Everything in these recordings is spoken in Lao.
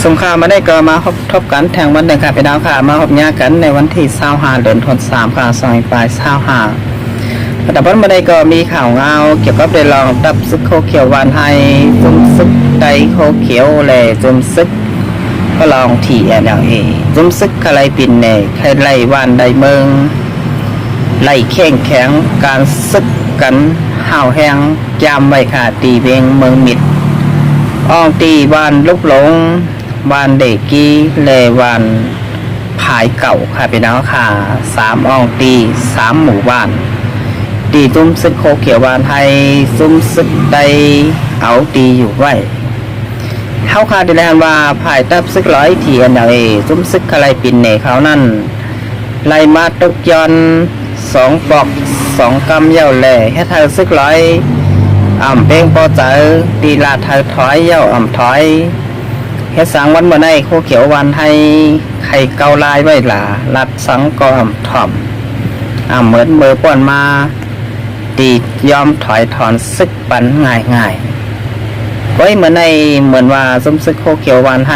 ສົງຄາມມາໄດ້ກໍມາພົບທົບກັນແທ່ງວັນໜຶ່ງຄ່ະພີ່ນ້ອງຄ່ະ, ມາພົບຍາກັນໃນວັນທີຊາວຫ້າ ເດືອນທັນສາ ສອງພັນຊາວຫ້າ. ແຕ່ວັນມາໄດ້ກໍມີຂ່າວງາວກ່ຽວກັບເລື່ອງຕັບຊຶກໂຄຂຽວຫວ່ານໄຮ, ຈຸ້ມຊຶກໄຕໂຄຂຽວ ແລະ ຈຸ້ມຊຶກປະລອງ ທີເອັນແອລເອ, ຈຸ້ມຊຶກຂະໄລປິນແນ່ ໄຄໄລ່ຫວ່ານໄດເມືອງ ໄລ່ເຄັ່ງແຂງການຊຶກກັນຫ້າວແຮງ ຈາມໄວ້ຄ່ະ ທີ່ວຽງເມືອງມິດ, ອ່ອງຕີຫວ່ານລຸກຫຼົງ, ຫວ່ານເດກີ ແລະ ຫວ່ານຜາຍເກົ່າຄ່ະພີ່ນ້ອງຄ່ະ. ສາມອ່ອງຕີ ສາມໝູ່ບ້ານ ທີ່ຈຸ້ມຊຶກໂຄຂຽວຫວ່ານໄຮ, ຈຸ້ມຊຶກໄຕເອົາຕີຢູ່ໄວ້. ເຮົາຄ່ະໄດ້ແຈ້ງວ່າ ຝ່າຍຕັບຊຶກລອຍ ທີເອັນແອລເອ, ຈຸ້ມຊຶກຂະໄລປິນແນ່ເຂົານັ້ນ ໄລ່ມາຕົກຢ່ອນສອງປອກສອງກຳເຍົາແລ ເຮັດໃຫ້ຊຶກລອຍອ່ຳເປ່ງພໍໃຈ, ຕີລາດໃຫ້ຖອຍເຍົາອ່ຳຖອຍ. ເຮັດສັງວັນເມື່ອໃນ ໂຄຂຽວຫວ່ານໄຮ ໄຄເກົາລາຍໄວ້ຫຼາ, ລາດສັງກໍອ່ຳຖ່ອມ, ອ່ຳເໝິດເມີປ່ອນມາ, ຕີຍອມຖອຍຖອນຊຶກ ປັນງ່າຍໆ. ໂອ້ຍ ເມື່ອໃນເໝືອນວ່າ ຈຸ້ມຊຶກໂຄຂຽວຫວ່ານໄຮ,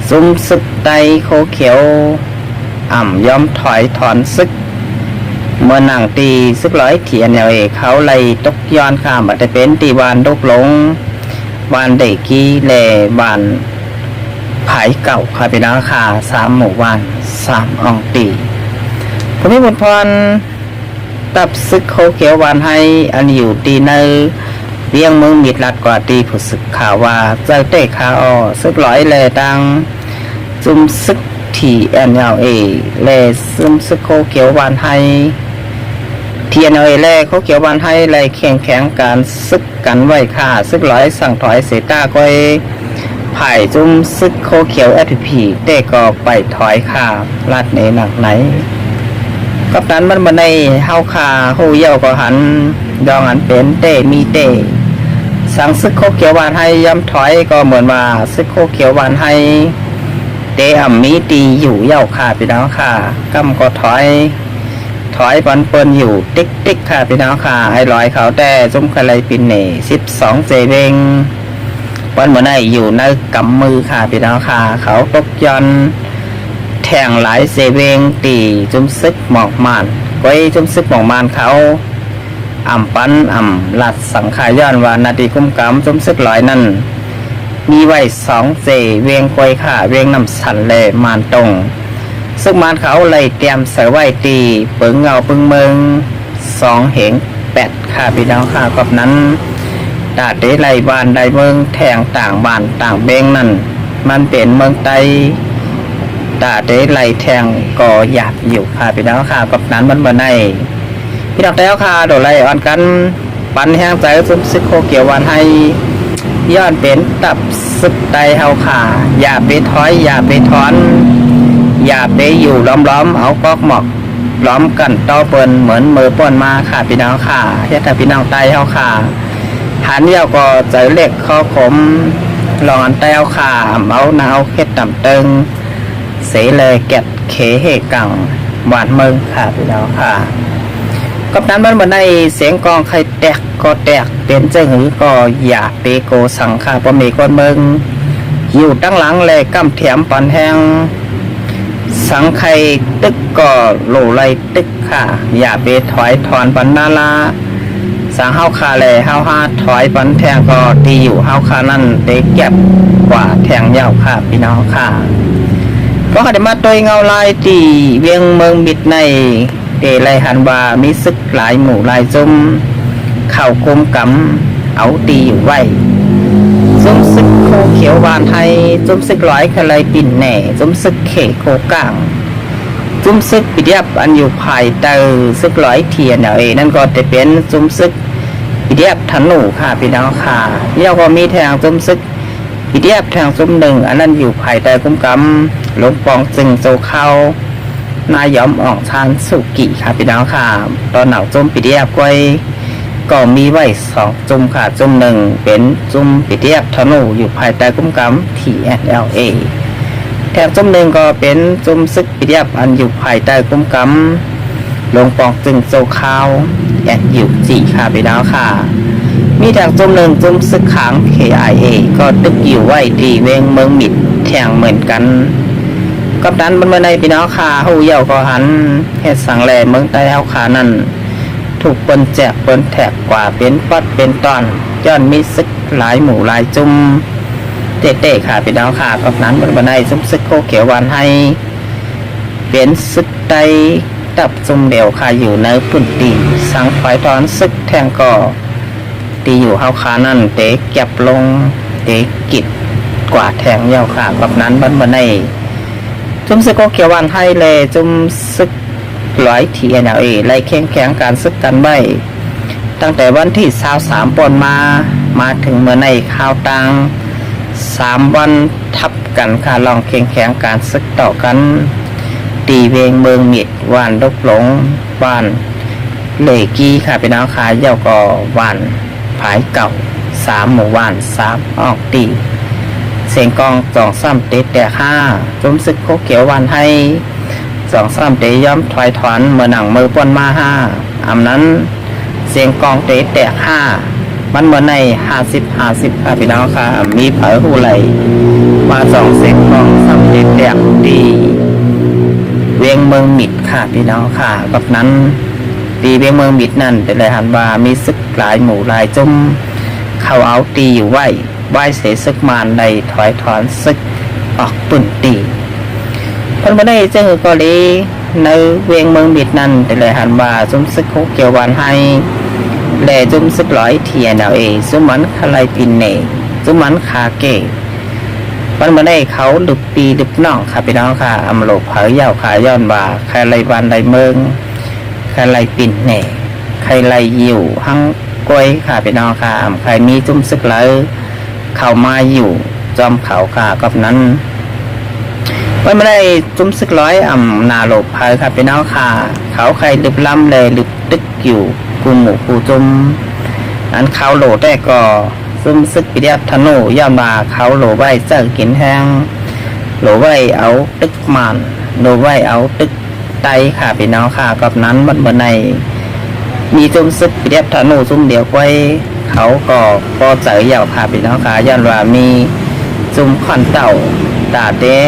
ຈຸ້ມຊຶກໄຕໂຄຂຽວ ອ່ຳຍອມຖອຍຖອນຊຶກ. ເມື່ອນາງທີ່ຊຶກລອຍ ທີເອັນແອລເອ ເຂົາໄລ່ຕົກຢ່ອນຂ້າມ ບໍ່ວ່າຈະເປັນທີ່ຫວ່ານດົກຫຼົງ, ຫວ່ານເດກີ ແລະ ຫວ່ານຜາຍເກົ່າຄ່ະພີ່ນ້ອງຄ່ະ, ສາມໝູ່ບ້ານ ສາມອ່ອງຕີ. ຜູ້ມີບຸນພອນ ຕັບຊຶກໂຄຂຽວຫວ່ານໄຮ ອັນຢູ່ທີ່ໃນວຽງເມືອງມິດ ລາດກວ່າທີ່ຜູ້ສື່ຂ່າວວ່າ ເຈົ້າເຕະຂາອອກ ຊຶກລອຍ ແລະ ຕ່າງຈຸ້ມຊຶກ ທີເອັນແອລເອ ແລະ ຈຸ້ມຊຶກໂຄຂຽວຫວ່ານໄຮ, ທີເອັນແອລເອ ແລະ ໂຄຂຽວຫວ່ານໄຮ ໄລ່ເຄັ່ງແຂງການຊຶກ ກັນໄວ້ຄ່າ, ຊຶກລອຍສັ່ງຖອຍເສຍຕາກ່ອຍ, ຝ່າຍຈຸ້ມຊຶກໂຄຂຽວ ເອສພີພີ ແຕ່ກໍໄປຖອຍຄ່າ, ລາດເນໜັກໃນ. ກັບນັ້ນມັນບໍ່ໄດ້ເຮົາຄ່າ, ຮູ້ເຍົາກໍຫັນ, ດອງອັນເປັນເຕມີເຕ. ສັງຊຶກໂຄຂຽວຫວ່ານໄຮຍອມຖອຍ, ກໍເໝືອນວ່າຊຶກໂຄຂຽວຫວ່ານໄຮ ເຕອຳມີຕີຢູ່ເຍົາຄ່າ, ພີ່ນ້ອງຄ່າ, ກຳກໍຖອຍ ຖອຍປັນເພິ່ນຢູ່ຕິກໆ ຄ່ະ ພີ່ນ້ອງຄ່ະ. ອ້າຍລອຍເຂົາແຕ່ ຊຸມຄະໄລປິນເນ ສິບສອງເຊເວັງ ປັນມື້ໃນຢູ່ໃນກຳມືຄ່ະ ພີ່ນ້ອງຄ່ະ. ເຂົາຕົກຢ່ອນແທ່ງຫຼາຍເຊເວັງ ຕີຈຸ້ມຊຶກໝອກມານ ກ້ອຍຈຸ້ມຊຶກໝອກມານເຂົາ ອຳປັນອຳລັດສັງຂະ ຍ້ອນວ່າໜ້າທີ່ກຸມກຳຈຸ້ມຊຶກຫຼອຍນັ້ນ ມີໄວ້ສອງເຊ ວຽງກວຍຂ້າ ວຽງນ້ຳສັນ ແລະ ມານຕົງ. ຊຶກມານເຂົາໄລ່ຕຽມເສີໄວ້ທີ່ປຶງເງົາປຶງເມືອງ ສອງເຫງແປດ ຄ່ະ ພີ່ນ້ອງຄ່ະ. ກັບນັ້ນ ຕາເຕໄລ່ບ້ານໄລ່ເມືອງ ແທ່ງຕ່າງບ້ານຕ່າງເບງນັ້ນ ມັນເປັນເມືອງໃຕ້ ຕາເຕໄລ່ແທ່ງກໍຢາກຢູ່ຄ່ະ ພີ່ນ້ອງຄ່ະ. ກັບນັ້ນມັນບໍ່ໄດ້ ພີ່ນ້ອງແຕ່ເຮົາຄ່ະ ໂດໄລອອນກັນ ປັນແຮງໃຈຊຸມຊຶກໂຄຂຽວຫວ່ານໄຮ ຍ້ອນເປັນຕັບຊຶກໃຕ້ເຮົາຄ່ະ. ຢ່າໄປຖອຍ ຢ່າໄປຖອນ ຢ່າໄປຢູ່ລ້ອມໆ ເອົາກອກໝອກ ລ້ອມກັນຕໍ່ເປີນເໝືອນເມີປ່ອນມາຄ່ະ ພີ່ນ້ອງຄ່ະ. ເຮັດໃຫ້ພີ່ນ້ອງໃຕ້ເຮົາຄ່ະ ຫັນແລ້ວກໍໃຈເລັກຄໍຂົມ ລອງອັນແຕ້ວຄ່ະ ເອົານາເອົາເຮັດຕຳເຕີງ ເສແລແກັດເຂເຮກັງ ຫວານເມືອງຄ່ະ ພີ່ນ້ອງຄ່ະ. ກັບນັ້ນມັນບໍ່ໄດ້ ສຽງກອງໄຄແຕກກໍແຕກ ເປັນຈັ່ງຫືກໍຢ່າເປໂກສັງຄ່ະ ພໍ່ແມ່ຄົນເມືອງ ຢູ່ຕັ້ງຫຼັງ ແລະ ກຳຖຽມປັນແຮງ ສັງໄຄຕຶກກໍໂລໄລຕຶກຄ່ະ ຢ່າເປຖອຍຖອນປັນນາລາ ສັງເຮົາຄ່ະ ແລະ ເຮົາຫາຖອຍປັນແທ່ງກໍທີ່ຢູ່ເຮົາຄ່ະນັ້ນ ເຕແກັບກວ່າແທ່ງເຍົາຄ່ະ ພີ່ນ້ອງຄ່ະ. ພວກເຮົາໄດ້ມາໂຕຍເງົາລາຍທີ່ວຽງເມືອງມິດໃນ ເຕໄລ່ຫັນວ່າມີຊຶກຫຼາຍໝູ່ຫຼາຍຊຸມ ເຂົ້າກຸມກຳເອົາຕີຢູ່ໄວ້ ຊຸມຊຶກໂຄຂຽວຫວ່ານໄຮ ຊຸມຊຶກລອຍຄະໄລປິນແນ່ ຊຸມຊຶກເຂໂຄກາງ ຊຸມຊຶກປີດີເອັຟ ອັນຢູ່ພາຍໃຕ້ຊຶກລອຍ ທີເອັນແອລເອ ນັ້ນກໍຈະເປັນຊຸມຊຶກປີດີເອັຟທະນູຄ່ະ ພີ່ນ້ອງຄ່ະ. ແລ້ວກໍມີແທ່ງຊຸມຊຶກ ປີດີເອັຟ ແທ່ງຊຸມໜຶ່ງ ອັນນັ້ນຢູ່ພາຍໃຕ້ກຸມກຳ ລົງປອງຈຶ່ງໂຊຄາວ ນາຍອມອອງຊານຊູກີ່ຄ່ະ ພີ່ນ້ອງຄ່ະ. ຕອນເອົາຊຸມ ປີດີເອັຟ ໄວ້ ກໍມີໄວ້ສອງຊຸມຄ່ະ. ຊຸມໜຶ່ງເປັນຊຸມ ປີດີເອັຟ ທະນູ ຢູ່ພາຍໃຕ້ກຸມກຳ ທີເອັນແອລເອ ແຖມຊຸມໜຶ່ງກໍເປັນຊຸມຊຶກ ປີດີເອັຟ ອັນຢູ່ພາຍໃຕ້ກຸມກຳ ລົງປອງຈຶ່ງໂຊຄາວ ເອັສຢູຈີ ຄ່ະ ພີ່ນ້ອງຄ່ະ. ມີແຕ່ຈຸ້ມໜຶ່ງ ຈຸ້ມຊຶກຂາງ ເຄໄອເອ ກໍຕຶກຢູ່ໄວ້ທີ່ວຽງເມືອງມິດແທ້ເໝືອນກັນ. ກັບນັ້ນ ບັດມື້ໃນ ພີ່ນ້ອງຂ້າຮູ້ເຍົາກໍຫັນ ເຮັດສັງແລເມືອງໃຕ້ເຮົາຂ້ານັ້ນ ຖືກເປິ້ນແຈກເປິ້ນແທກກວ່າເປັນປັດເປັນຕອນ ຍ້ອນມີຊຶກຫຼາຍໝູ່ຫຼາຍຈຸ້ມເຕະໆ ຂ້າພີ່ນ້ອງຂ້າ. ກັບນັ້ນ ບັດມື້ໃນ ຈຸ້ມຊຶກໂຄຂຽວຫວານໄຮ ເປັນຊຶກໄຕ ຕັບຈຸ້ມດຽວຂ້າຢູ່ໃນພື້ນທີ່ ສັ່ງຖອຍຖອນຊຶກແທ້ກໍ ທີ່ຢູ່ເຮົາຂ້ານັ້ນເຕະແກັບລົງ ເຕະກິດກວ່າແທ້ເຍົາຂ້າ. ກັບນັ້ນ ບັດມື້ໃນ ຈຸ້ມຊຶກໂຄຂຽວຫວານໄຮ ແລະ ຈຸ້ມຊຶກລອຍ ທີເອັນແອລເອ ໄລ່ເຄັ່ງແຂງການຊຶກກັນໄວ້ ຕັ້ງແຕ່ວັນທີຊາວສາມ ເປັນຕົ້ນມາ ມາເຖິງມື້ໃນ ຄາວຕ່າງສາມວັນທັບກັນຂ້າ ລອງເຄັ່ງແຂງການຊຶກຕໍ່ກັນ ທີ່ວຽງເມືອງມິດ ບ້ານດົກຫຼົງ ບ້ານເລກີ້ ຂ້າພີ່ນ້ອງຂ້າ ແລ້ວກໍບ້ານຝາຍເກົ່າ ສາມໝູ່ບ້ານ ສາມອອກຕີ ສຽງກ້ອງສອງຊ້ຳເຕະແຕກຫ້າ ຈຸ້ມຊຶກໂຄຂຽວຫວານໄຮ ສອງຊ້ຳເຕະຍອມຖອຍຖອນ ເມື່ອໜັງມື້ປ່ນມາຫ້າ ອຳນັ້ນ ສຽງກ້ອງເຕະແຕກຫ້າ ມັນເໝືອນໃນຫ້າສິບຫ້າສິບ ຂ້າພີ່ນ້ອງຂ້າ. ມີໃຜຮູ້ໄລ່ມາສອງສຽງກ້ອງຊ້ຳເຕະແຕກທີ່ວຽງເມືອງມິດ ຂ້າພີ່ນ້ອງຂ້າ. ກັບນັ້ນ ທີ່ວຽງເມືອງມິດນັ້ນ ໄດ້ໄລ່ຫັນວ່າມີຊຶກຫຼາຍໝູ່ຫຼາຍຈຸ້ມ ເຂົ້າເອົາຕີຢູ່ໄວ້ ວາຍເສຊຶກມານໄດ້ຖອຍຖອນຊຶກອອກພື້ນທີ່. ເພິ່ນບໍ່ໄດ້ເຈີກໍດີ ໃນວຽງເມືອງມິດນັ້ນ ໄດ້ໄລ່ຫັນວ່າ ຈຸ້ມຊຶກໂຄຂຽວຫວານໄຮ ແລະ ຈຸ້ມຊຶກລອຍ ທີເອັນແອລເອ ຈຸ້ມມັນຄາໄລປິນເນ ຈຸ້ມມັນຄາເກ ມັນບໍ່ໄດ້ເຂົາລຶບພີ່ລຶບນ້ອງ ຂ້າພີ່ນ້ອງຂ້າ. ອຳໂລບເຜີເຍົາຂ້າ ຍ້ອນວ່າໃຄໄລ່ບ້ານໄລ່ເມືອງ ໃຄໄລ່ປິ່ນແໜ່ ໃຄໄລ່ຢູ່ຮັງກວຍ ຂ້າພີ່ນ້ອງຂ້າ. ອຳໃຄມີຈຸ້ມຊຶກເລີເຂົ້າມາຢູ່ຈອມເຂົາຂ້າ. ກັບນັ້ນ ມັນບໍ່ໄດ້ຈຸ້ມຊຶກລອຍ ອຳນາໂລບເຜີ ຂ້າພີ່ນ້ອງຂ້າ. ເຂົາໃຄລຶບລຳ ແລະ ລຶບຕຶກຢູ່ຄູ່ໝູ່ຄູ່ຈຸ້ມ. ອັນເຂົາໂລແທ້ກໍ ຈຸ້ມຊຶກປີດຽບທະນູ ຍ້ອນວ່າເຂົາໂລໄວ້ເຈີກິນແຮງ ໂລໄວ້ເອົາຕຶກມານ ໂລໄວ້ເອົາຕຶກ ໄຕຂ້າພີ່ນ້ອງຂ້າ. ກັບນັ້ນ ມັນເໝືອນໃນມີຈຸ້ມຊຶກເປັນແບບທະນູຈຸ້ມດຽວກ້ວຍ ເຂົາກໍພໍໃຈເຍົາຂ້າພີ່ນ້ອງຂ້າ ຍ້ອນວ່າມີຈຸ້ມຂ້ອນເຕົ້າ ຕາເຕະ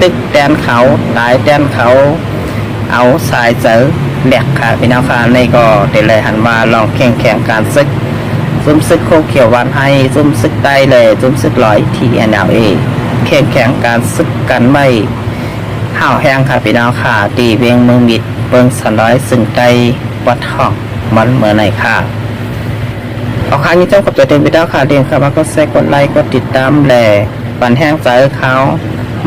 ຕຶກແຕ່ນເຂົາ ຕາຍແຕ່ນເຂົາ ເອົາສາຍເຈີແຫຼກຂ້າພີ່ນ້ອງຂ້າ. ນີ້ກໍໄດ້ໄລ່ຫັນວ່າລອງເຄັ່ງແຂງການຊຶກ ຈຸ້ມຊຶກໂຄຂຽວຫວານໄຮ ຈຸ້ມຊຶກໄຕ ແລະ ຈຸ້ມຊຶກລອຍ ທີເອັນແອລເອ ເຄັ່ງແຂງການຊຶກກັນໄວ້ ຫ້າວແຮງຂ້າພີ່ນ້ອງຂ້າ ທີ່ວຽງເມືອງມິດ ເມືອງສານດອຍ ເຊິ່ງໄດ້ວັດຫ້ອງມັນເມື່ອໃນຂ້າ. ຂໍຂອບໃຈ ຂອບໃຈເຖິງພີ່ນ້ອງຂ້າ ທີ່ເຂົ້າມາກົດແຊ ກົດໄລ ກົດຕິດຕາມ ແລະ ປັນແຮງໃຈເຮົາ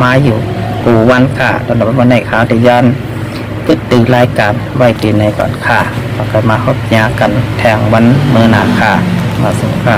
ມາຢູ່ຄູ່ວັນຂ້າ. ສຳລັບວັນໃນຂ້າ ທີ່ຢ້ານກຶດຕື່ລາຍການໄວ້ທີ່ໃນກ່ອນຂ້າ ແລ້ວກໍມາພົບຍາກັນແທງວັນມື້ໜ້າຂ້າ. ມາສູ່ຂ້າ.